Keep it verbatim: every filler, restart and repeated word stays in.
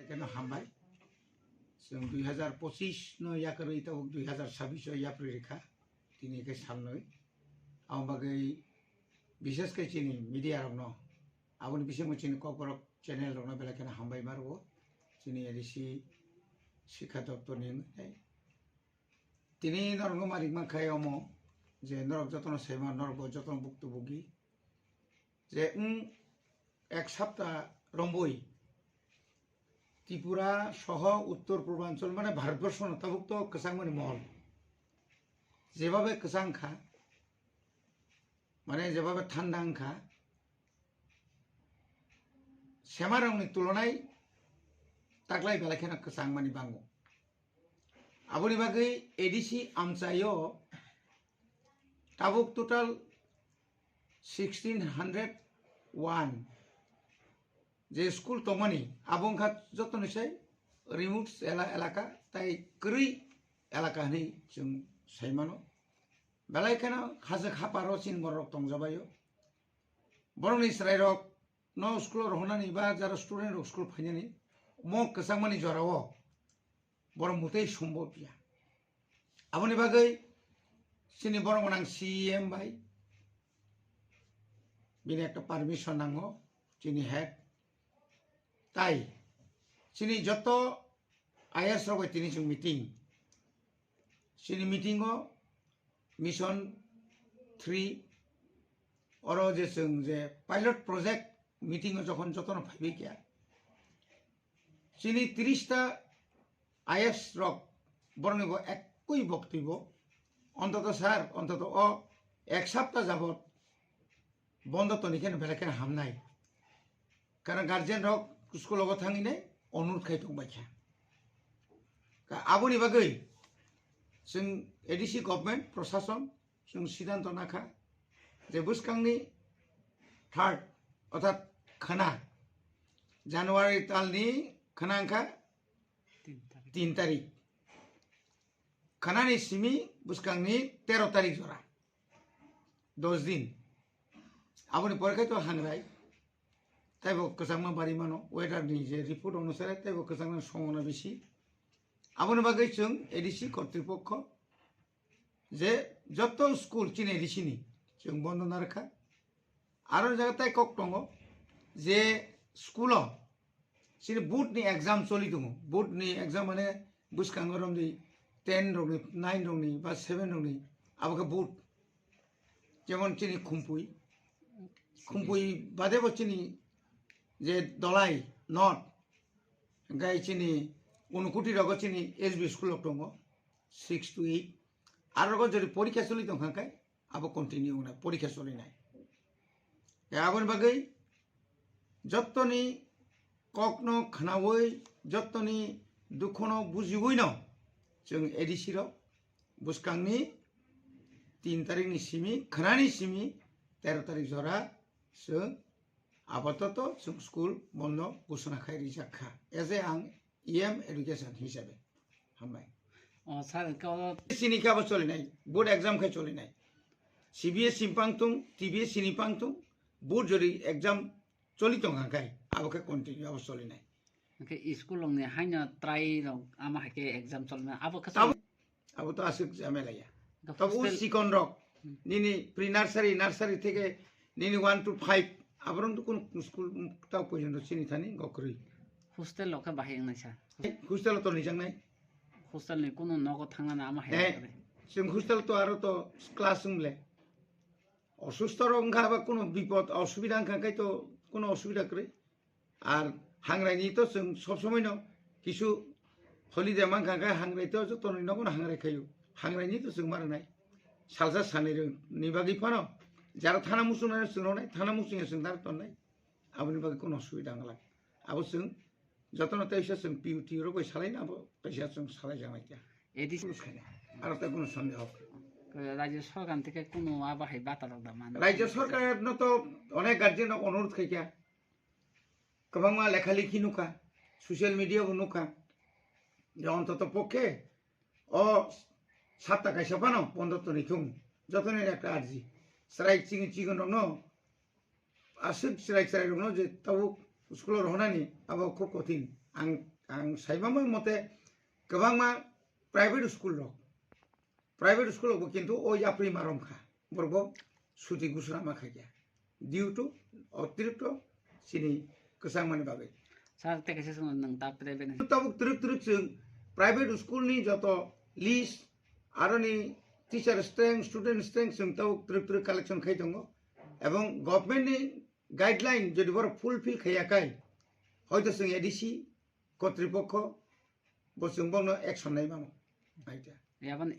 Keno hambai. Chwng dui hazar pochis no yakarwi tabuk dui hazar sabis o yapri rikha. Tini khe salnwi. Aboni bagwi bishes khe chini media rokno, aboni bisingo chini kokborok channel rokno belai kheno hambai ma rwo. Chini A D C Sikha Doptor ni wngwi. Tini norokno ma ringma khe omo je norok jotono saiman, norok bo jotono buktu bugi. Je wng ek sapta romboi Tripura soho Uttor Purbanchal mane Bharatborsho no tabuk to kwchangmani mohol. Jebabe kwchang kha, mane jebabe thanda wng kha, semarokni tulonai taklai belai kheno kwchangmani bango. Aboni bagwi A D C amchaio tabuk total sixteen hundred one je school tongmani, abo wngkha jotoni sai remote ela-, elaka tai kwrwi elaka hinwi chwng sai mano. Belai kheno hajwk haparo chini borok tongjabaio. Borokni chwrairok no school o rohornani ba jara student rok school phainani mo kwchangmani jorao borok mwtwi sombob ya. Aboni bagwi chini borok gwnang C E M bai bini ekta permission nango, chini head. Tai chini joto I A S rok bai tini chwng meeting. Chini meeting o Mission three oro je chwng je pilot project meeting o jokhon jotono phaibai kha, chini tris ta I A S rok borokni bo ekkoi boktwi bo, ontoto sir, ontoto o ek sapta jabot bondo toni kheno belai kheno hamnai. Karon guardian rok school o thangwi nai onurod khai tong bai kha. Ka aboni bagwi chwng A D C government, prosason, chwng siddhanto nakha je bwskangni third, orthat khana, January talni khana wngkha tin tarik. Khanani simi bwskangni tero tarik jora, dos din. Aboni pore khai to hangrai, taibo kwchangma bari mano, weather ni je report onusare taibo kwchangma sombhabona bisi. Aboni bagwi chwng A D C kortripokho je joto school chini A D C ni chwng bondo narwkha. Aro jaga tai kok tongo je school o chini board ni exam choli tongo, board ni exam mane bwskango romdi ten rokni, nine rokni ba seven rokni, abo khe board. Jemon chini Khumpui, Khumpui bade bo chini je Dolai North, hingkai chini Unukoti rogo chini S B school rok tongo, six to eight. Aro rogo jodi porikha choli tongkha khe abo continue wngnai, porikha cholinai. Tei aboni bagwi jottoni kokno khnaui, jottoni dukhono bujiui no chwng A D C rok bwskangni tin tarikni simi, khnani simi tero tarik jora chwng apatoto chwng school bondo ghosona khai rijak kha. As a ang E M education hisabe. Hambai. O, sir, ko- Chini khe abo cholinai, board exam khe cholinai. C B S E ni pang tung, T B S E ni pang tung, board jodi exam choli tong kha khai, abo khe continue abo cholinai. Hwnkhe school rokni haino try rok ama hai khe exam cholna, abo khe Abo, abo to aswk jamela ya. Hwnkhe Tabo o hostel- sikon rok, Hmm. nini pre nursery, nursery theke nini one to five, aborok to kono school tao porjonto chini thani gokrwi. Hostel rok khe bahai wngnai sa. Hostel to nijaknai. Hostel ni kono nogo thangna ama hai Eh, khe. Chwng hostel to aro to class wng le. Osusto rok wngkha ba kono bipod osubida wngkha khai to kono osubida kwrwi. Ar hangrai ni to chwng sob somoi no kisu holiday mankha khai hangrai to joto ni nogo no hangrai khaio. Hangrai ni to chwng ma rwnai. Salsa sanai rw ni bagwi phano jara thana muchung nai chwng rwnai, thana muchung ya chwng dar tonnai. Aboni bagwi kono osubida wngla. Abo chwng jotono teisa chwng P U T rok bai salai na abo teisa chwng salai janai kya. A D C Aro tai kono sandi hok. Rajya sorkar theke kono abo hai bata rok da man. Rajya sorkar no to onek guardian rok onurodh khai kya. Kwbangma lekha likhi nukha, social media bo nukha. Je ontoto pokhe o sapta kaisa phano bondo toni thung. Jotoni ekta arji. Chwrai chini chikon rokno aswk chwrai chwrai rokno je tabuk school o rohornani abo khub kothin. Ang ang saimamo mote kwbangma private school rok, private school rokbo kintu o yapri marom kha, borokbo suti gusura ma khaikha due to otirikto chini kwchangmani bagwi. Sir, tei kaisa swngno nwng ta private ni. Tabuk twrwk twrwk chwng private school ni joto list aroni teacher strength, student strength chwng tabuk twrwk twrwk collection khai tongo, ebong government ni guideline jodi borok fulfill khaiya kai, hoito chwng A D C kotripokho bo chwng bono action nai mano. Aita. Yabon